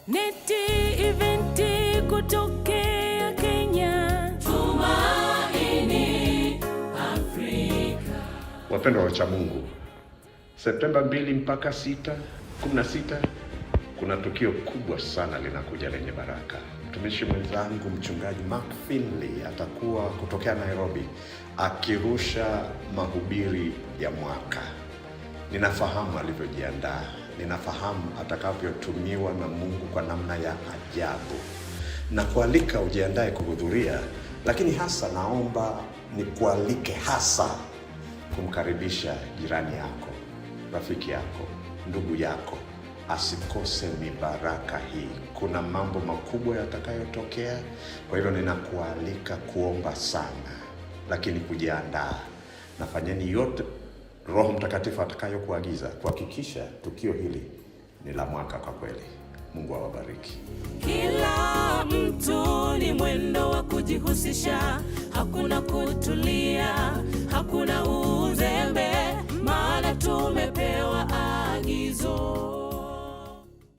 Neti eventi kutokea Kenya, Tumaini Afrika. Wapendwa wacha Mungu, Septemba 2 mpaka 6, 16 kuna tukio kubwa sana linakuja lenye baraka. Mtumishi mwenzangu Mchungaji Mark Finley atakuwa kutokea Nairobi akirusha mahubiri ya mwaka. Ninafahamu alivyojiandaa, ninafahamu atakavyotumiwa na Mungu kwa namna ya ajabu, na kualika ujiandae kuhudhuria, lakini hasa naomba nikualike hasa kumkaribisha jirani yako, rafiki yako, ndugu yako asikose mibaraka hii. Kuna mambo makubwa yatakayotokea. Kwa hivyo ninakualika kuomba sana, lakini kujiandaa, na fanyeni yote Roho Mtakatifu atakayokuagiza kuhakikisha tukio hili ni la mwaka kwa kweli. Mungu awabariki. Kila mtu ni mwendo wa kujihusisha, hakuna kutulia, hakuna uzembe, maana tume